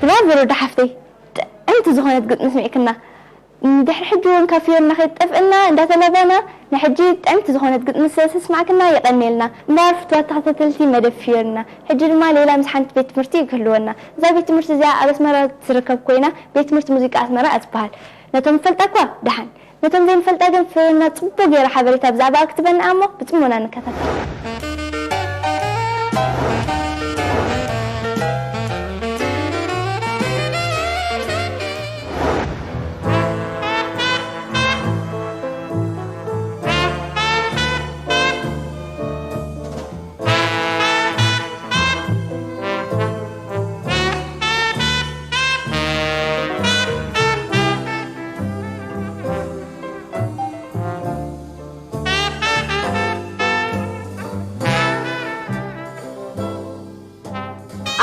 ብራቮ ሮዳ ሓፍተይ፣ ጥዕምቲ ዝኾነት ግጥሚ ስሚዕክና። ድሕሪ ሕጂ እውን ካብ ፍዮና ከይትጠፍእና እንዳተላባና፣ ንሕጂ ጥዕምቲ ዝኾነት ግጥሚ ስለ ዘስማዕክና የቐንየልና። እምበኣር ፍቱዋት ተኸታተልቲ መደብ ፍዮና፣ ሕጂ ድማ ሌላ ምስ ሓንቲ ቤት ትምህርቲ ክህልወና። እዛ ቤት ትምህርቲ እዚኣ ኣብ ኣስመራ ትርከብ ኮይና፣ ቤት ትምህርቲ ሙዚቃ ኣስመራ እያ ትበሃል። ነቶም ዝፈልጣ እኳ ደሓን፣ ነቶም ዘይንፈልጣ ግን ፍዮና ጽቡቕ ገይራ ሓበሬታ ብዛዕባኣ ክትበና እሞ ብጽሞና ንከታተል።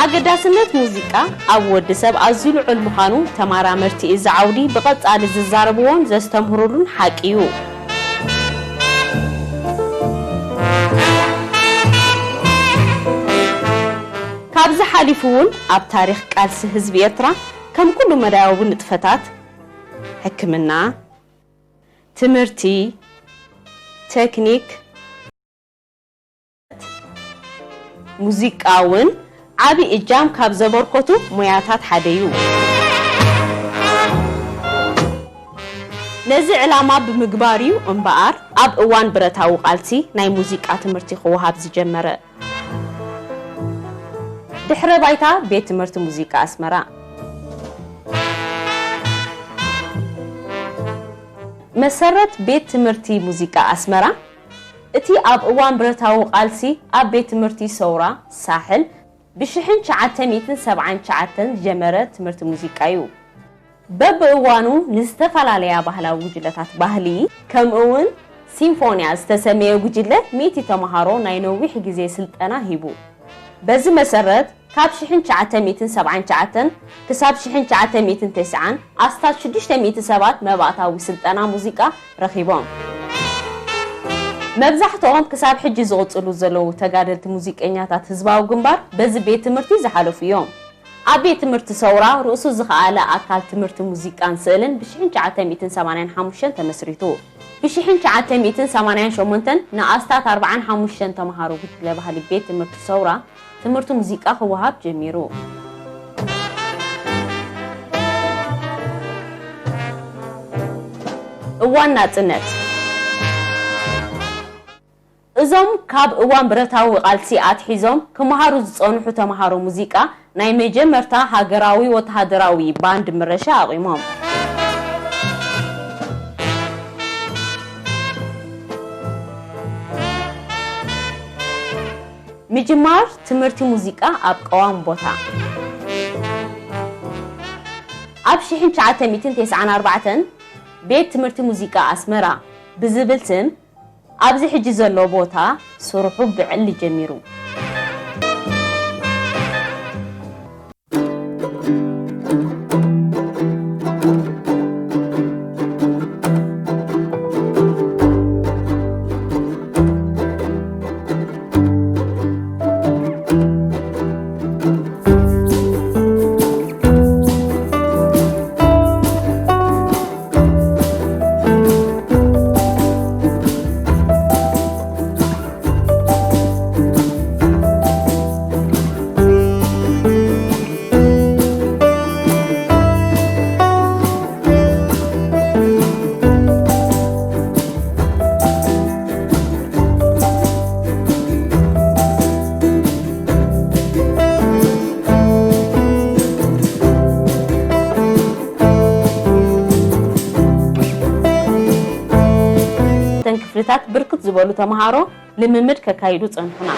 ኣገዳስነት ሙዚቃ ኣብ ወዲ ሰብ ኣዝዩ ልዑል ምዃኑ ተመራመርቲ እዚ ዓውዲ ብቐጻሊ ዝዛረብዎን ዘስተምህሩሉን ሓቂ እዩ። ካብዚ ሓሊፉ እውን ኣብ ታሪኽ ቃልሲ ህዝቢ ኤርትራ ከም ኩሉ መዳያዊ ንጥፈታት፣ ሕክምና፣ ትምህርቲ፣ ቴክኒክ፣ ሙዚቃ እውን ዓቢ እጃም ካብ ዘበርከቱ ሞያታት ሓደ እዩ። ነዚ ዕላማ ብምግባር እዩ እምበኣር ኣብ እዋን ብረታዊ ቃልሲ ናይ ሙዚቃ ትምህርቲ ክወሃብ ዝጀመረ። ድሕረ ባይታ ቤት ትምህርቲ ሙዚቃ ኣስመራ። መሰረት ቤት ትምህርቲ ሙዚቃ ኣስመራ፣ እቲ ኣብ እዋን ብረታዊ ቃልሲ ኣብ ቤት ትምህርቲ ሰውራ ሳሕል ብሽሕን ትሽዓተ ሚእትን ሰብዓን ትሽዓተን ዝጀመረ ትምህርቲ ሙዚቃ እዩ። በብእዋኑ ንዝተፈላለያ ባህላዊ ጉጅለታት ባህሊ፣ ከምኡ እውን ሲምፎንያ ዝተሰመየ ጉጅለ ሚእቲ ተምሃሮ ናይ ነዊሕ ግዜ ስልጠና ሂቡ። በዚ መሰረት፣ ካብ ሽሕን ትሽዓተ ሚእትን ሰብዓን ትሽዓተን ክሳብ ሽሕን ትሽዓተ ሚእትን ተስዓን ኣስታት ሽዱሽተ ሚእቲ ሰባት መባእታዊ ስልጠና ሙዚቃ ረኺቦም። መብዛሕትኦም ክሳብ ሕጂ ዝቕጽሉ ዘለዉ ተጋደልቲ ሙዚቀኛታት ህዝባዊ ግንባር በዚ ቤት ትምህርቲ ዝሓለፉ እዮም። ኣብ ቤት ትምህርቲ ሰውራ ርእሱ ዝኸኣለ ኣካል ትምህርቲ ሙዚቃን ስእልን ብሽሕን ትሽዓተ ሚእትን ሰማንያን ሓሙሽተን ተመስሪቱ። ብሽሕን ትሽዓተ ሚእትን ሰማንያን ሸሞንተን ንኣስታት ኣርብዓን ሓሙሽተን ተምሃሮ ጉጅለ ባህሊ ቤት ትምህርቲ ሰውራ ትምህርቲ ሙዚቃ ክወሃብ ጀሚሩ። እዋን ናጽነት። እዞም ካብ እዋን ብረታዊ ቃልሲ ኣትሒዞም ክመሃሩ ዝጸንሑ ተምሃሮ ሙዚቃ ናይ መጀመርታ ሃገራዊ ወተሃደራዊ ባንድ ምረሻ ኣቑሞም። ምጅማር ትምህርቲ ሙዚቃ ኣብ ቀዋሚ ቦታ። ኣብ ሽሕን ትሽዓተ ሚእትን ተስዓን ኣርባዕተን ቤት ትምህርቲ ሙዚቃ ኣስመራ ብዝብል ስም ኣብዚ ሕጂ ዘሎ ቦታ ስርሑ ብዕሊ ጀሚሩ። እተን ክፍልታት ብርክት ዝበሉ ተምሃሮ ልምምድ ከካይዱ ጸንሑና።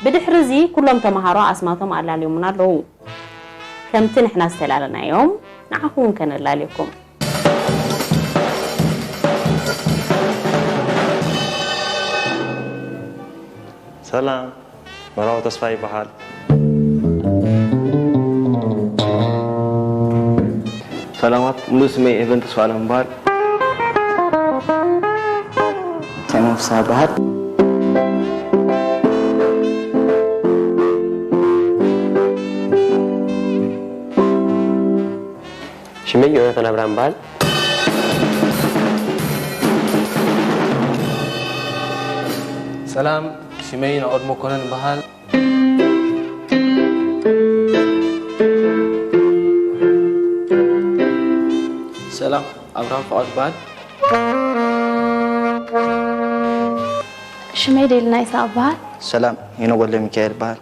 ብድሕሪ እዚ ኩሎም ተምሃሮ ኣስማቶም ኣላልዮምና ኣለዉ። ከምቲ ንሕና ዝተላለናዮም ንዓኹም እውን ከነላልየኩም። ሰላም፣ መራዊ ተስፋ ይበሃል። ሰላማት፣ ሙሉእ ስመይ ኤቨን ተስፋ ኣለም ይበሃል። ሳይሞን ፍስሃ ይበሃል። ሽመይ ዮናታን ኣብርሃም ይበሃል። ሰላም፣ ሽመይ ናኦድ መኮነን ይበሃል። ሰላም፣ ኣብርሃም ፍቓዱ ይበሃል። ሽመይ ዴልና ይስሐቅ ይበሃል። ሰላም፣ ሄኖክ ወልደሚካኤል ይበሃል።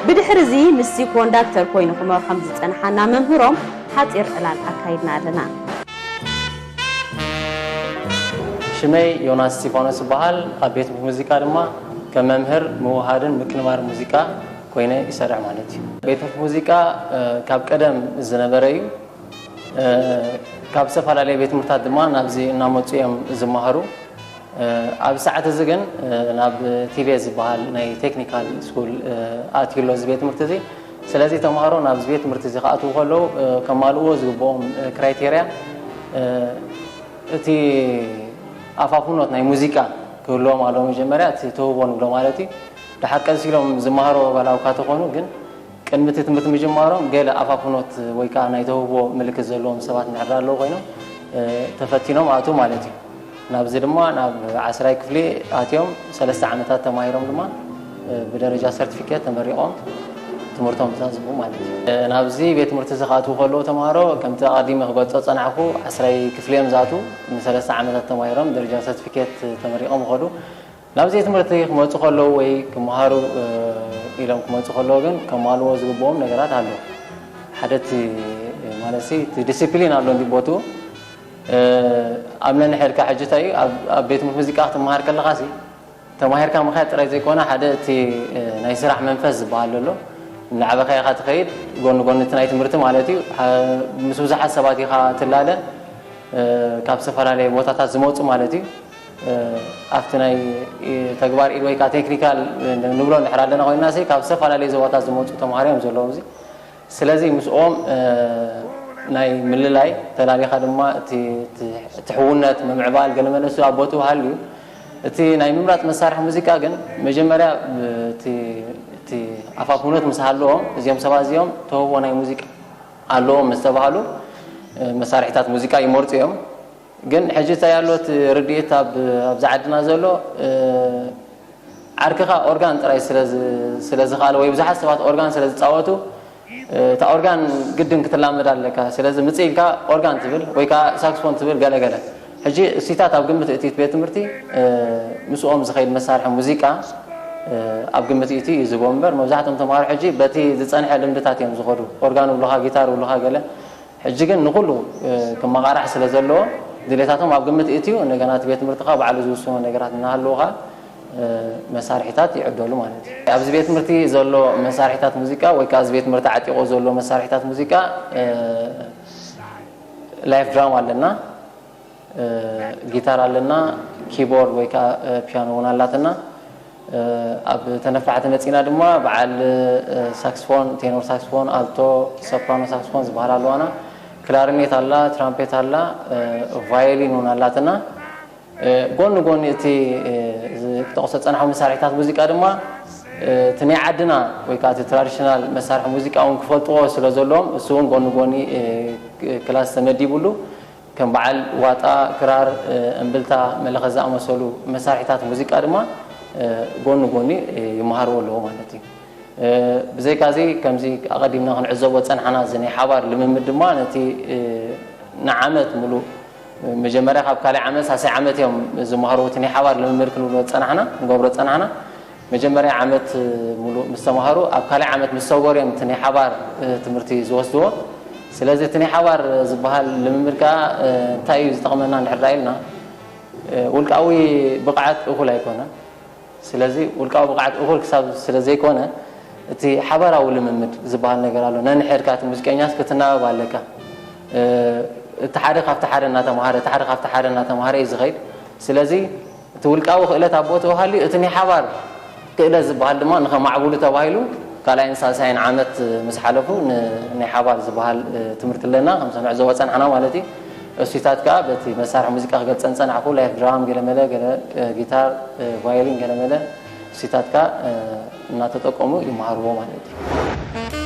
ብድሕሪ እዚ ምስቲ ኮንዳክተር ኮይኑ ክመርሖም ዝጸንሓና መምህሮም ሓጺር ዕላል ኣካይድና ኣለና። ሽመይ ዮናስ እስቲፋኖስ ይበሃል። ኣብ ቤት ሙዚቃ ድማ ከም መምህር ምውሃድን ምክንባር ሙዚቃ ኮይነ ይሰርሕ ማለት እዩ። ቤት ሙዚቃ ካብ ቀደም ዝነበረ እዩ። ካብ ዝተፈላለየ ቤት ትምህርታት ድማ ናብዚ እናመፁ እዮም ዝመሃሩ። ኣብዚ ሰዓት እዚ ግን ናብ ቲቤ ዝበሃል ናይ ቴክኒካል ስኩል ኣትዩ ኣሎ እዚ ቤት ትምህርቲ እዚ። ስለዚ ተምሃሮ ናብዚ ቤት ትምህርቲ እዚ ክኣትዉ ከለዉ ከማልእዎ ዝግብኦም ክራይቴርያ እቲ ኣፋፍኖት ናይ ሙዚቃ ክህልዎም ኣለዎ። መጀመርያ እቲ ተውህቦ ንብሎ ማለት እዩ። ድሓር ቀስ ኢሎም ዝመሃሮ ባላውካ ተኾኑ ግን ቅድሚ እቲ ትምህርቲ ምጅማሮም ገለ ኣፋፍኖት ወይ ከዓ ናይ ተውህቦ ምልክት ዘለዎም ሰባት እንድሕር ኣለዉ ኮይኖም ተፈቲኖም ኣትዉ ማለት እዩ። ናብዚ ድማ ናብ ዓስራይ ክፍሊ ኣትዮም ሰለስተ ዓመታት ተማሂሮም ድማ ብደረጃ ሰርቲፊኬት ተመሪቖም ትምህርቶም ዛዝሙ ማለት እዩ። ናብዚ ቤት ትምህርቲ እዚ ክኣትዉ ከለዉ ተምሃሮ ከምቲ ኣቐዲመ ክገልጾ ዝጸናሕኩ ዓስራይ ክፍሊ እዮም ዝኣትዉ። ንሰለስተ ዓመታት ተማሂሮም ደረጃ ሰርቲፊኬት ተመሪቖም ይኸዱ። ናብዚ ትምህርቲ ክመፁ ከለዉ ወይ ክመሃሩ ኢሎም ክመፁ ከለዉ ግን ከማልዎ ዝግብኦም ነገራት ኣሎ። ሓደ እቲ ማለት እቲ ዲስፕሊን ኣሎ እንዲ ቦትኡ ኣብ ነንሕድካ ሕጂ እንታይ እዩ ኣብ ቤት ትምህርቲ ሙዚቃ ክትመሃር ከለኻ ሲ ተማሂርካ ምኻድ ጥራይ ዘይኮነ ሓደ እቲ ናይ ስራሕ መንፈስ ዝበሃል ዘሎ ንዓበኻ ኢኻ ትኸይድ ጎኒ ጎኒ እቲ ናይ ትምህርቲ ማለት እዩ ምስ ብዙሓት ሰባት ኢኻ ትላለ ካብ ዝተፈላለየ ቦታታት ዝመፁ ማለት እዩ ኣብቲ ናይ ተግባር ኢድ ወይ ከዓ ቴክኒካል ንብሎ እንድሕር ኣለና ኮይንና ሲ ካብ ዝተፈላለዩ ዞባታት ዝመፁ ተምሃሮ እዮም ዘለዉ እዚ ስለዚ ምስኦም ናይ ምልላይ ተላሊኻ ድማ እቲ ሕውነት ምምዕባል ገለመለሱ ኣብ ቦትኡ ሃልዩ እቲ ናይ ምምራፅ መሳርሒ ሙዚቃ ግን መጀመርያ እቲ ኣፋፍኖት ምስ ሃለዎም እዚኦም ሰባት እዚኦም ተውህቦ ናይ ሙዚቃ ኣለዎም ምስ ተባሃሉ መሳርሒታት ሙዚቃ ይመርፁ እዮም ግን ሕጂ እንታይ ኣሎ እቲ ርድኢት ኣብዚ ዓድና ዘሎ ዓርክኻ ኦርጋን ጥራይ ስለዝኽኣለ ወይ ብዙሓት ሰባት ኦርጋን ስለዝፃወቱ እታ ኦርጋን ግድን ክትላመድ ኣለካ ስለዚ ምፅእ ኢልካ ኦርጋን ትብል ወይ ከዓ ሳክስፎን ትብል ገለገለ ሕጂ እሲታት ኣብ ግምት እቲ ቤት ትምህርቲ ምስኦም ዝኸይድ መሳርሒ ሙዚቃ ኣብ ግምት እቲ እዩ ዝቦ እምበር መብዛሕትኦም ተምሃሮ ሕጂ በቲ ዝፀንሐ ልምድታት እዮም ዝኸዱ ኦርጋን ብሉኻ ጊታር ብሉኻ ገለ ሕጂ ግን ንኹሉ ክመቓራሕ ስለ ዘለዎ ድሌታቶም ኣብ ግምት እትዩ እንደገና እቲ ቤት ትምህርትኻ ባዕሉ ዝውስኖ ነገራት እናሃለውኻ መሳርሒታት ይዕደሉ ማለት እዩ ኣብዚ ቤት ትምህርቲ ዘሎ መሳርሒታት ሙዚቃ ወይ ከዓ እዚ ቤት ትምህርቲ ዓጢቆ ዘሎ መሳርሒታት ሙዚቃ ላይፍ ድራም ኣለና ጊታር ኣለና ኪቦርድ ወይ ከዓ ፒያኖ እውን ኣላትና ኣብ ተነፋሕቲ መፂና ድማ በዓል ሳክስፎን ቴኖር ሳክስፎን ኣልቶ ሰፕራኖ ሳክስፎን ዝበሃል ኣለዋና ክላርኔት ኣላ ትራምፔት ኣላ ቫዮሊን እውን ኣላትና ጎኒ ጎኒ እቲ ክጠቕሶ ዝፀናሑ መሳርሒታት ሙዚቃ ድማ እቲ ናይ ዓድና ወይ ከዓ እቲ ትራዲሽናል መሳርሒ ሙዚቃ እውን ክፈልጥዎ ስለ ዘለዎም እሱ እውን ጎኒ ጎኒ ክላስ ተመዲቡሉ ከም በዓል ዋጣ፣ ክራር፣ እምብልታ፣ መለኸት ዝኣመሰሉ መሳርሒታት ሙዚቃ ድማ ጎኒ ጎኒ ይመሃርዎ ኣለዎ ማለት እዩ። ብዘይካዚ ከምዚ ኣቐዲምና ክንዕዘቦ ዝፀናሕና እዚ ናይ ሓባር ልምምድ ድማ ነቲ ንዓመት ሙሉእ መጀመርያ ካብ ካልኣይ ዓመት ሳልሳይ ዓመት እዮም ዝመሃርዎ እቲ ናይ ሓባር ልምምድ ክንብሎ ዝፀናሕና ክንገብሮ ዝፀናሕና መጀመርያ ዓመት ሙሉእ ምስ ተምሃሩ ኣብ ካልኣይ ዓመት ምስ ሰጎር እዮም እቲ ናይ ሓባር ትምህርቲ ዝወስድዎ። ስለዚ እቲ ናይ ሓባር ዝበሃል ልምምድ ከዓ እንታይ እዩ ዝጠቕመና እንድሕር ኢልና፣ ውልቃዊ ብቕዓት እኹል ኣይኮነን። ስለዚ ውልቃዊ ብቕዓት እኹል ክሳብ ስለ ዘይኮነ እቲ ሓባራዊ ልምምድ ዝበሃል ነገር ኣሎ። ነንሕድካ እቲ ሙዚቀኛስ ክትናበብ ኣለካ። እቲ ሓደ ካብቲ ሓደ እናተምሃረ፣ እቲ ሓደ ካብቲ ሓደ እናተምሃረ እዩ ዝኸይድ። ስለዚ እቲ ውልቃዊ ክእለት ኣብኡ ተባሃልዩ፣ እቲ ናይ ሓባር ክእለት ዝበሃል ድማ ንኸማዕብሉ ተባሂሉ ካልኣይን ሳልሳይን ዓመት ምስ ሓለፉ ን-፣ ናይ ሓባር ዝበሃል ትምህርቲ ኣለና፣ ከም ንዕዘቦ ጸናሕና ማለት እዩ። እሱታት ከኣ በቲ መሳርሒ ሙዚቃ ክገልጸን ጸናሕኩ፣ ላይፍ ድራም ገለመለ፣ ገለ ጊታር፣ ቫዮሊን ገለመለ፣ እሱታት ከኣ እናተጠቀሙ ይመሃርዎ ማለት እዩ።